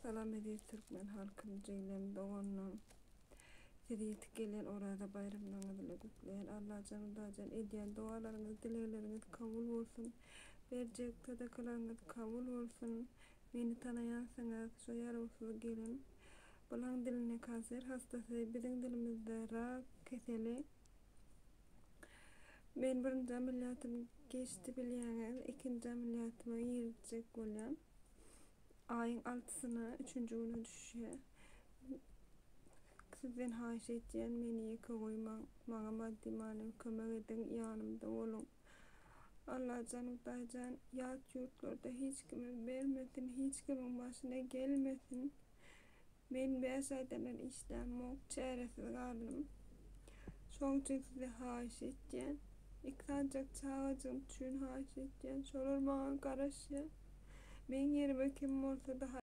Salam eziz türkmen halkym jiglem doganlam sizi ýetip gelýän oraza baýramlaryňyz ile gutlaýan Allajan Hudaýjan edýän dogalaryňyz dilegleriňiz kabul bolsun berjek sadakalaryňyz kabul bolsun meni tanaýansyňyz şo ýarawsyz gelin bulaň dilinde kanser hastasy biziň dilimizde rak keseli men birinji amelýatym geçdi bilýäňiz ikinji amelýatyma girjek bolýan. Aýyň altysyna üçünji güne düşýär. Sizden haýyş etýän meni ýeke goýmaň, maňa maddy manywy kömek ediň, ýanymda boluň. Allajan Hudaýjan ýat ýurtlarda hiç kime bermesin, hiç kimiň başyna gelmesin. Men bäş aýdan bäri işlämok, çäresiz galdym. Şoň üçin size haýyş etýän. Iki sanyjak çagajygym üçin haýyş etýän. Şolar maňa garaşýar. Meň ýerime kim bolsa-da.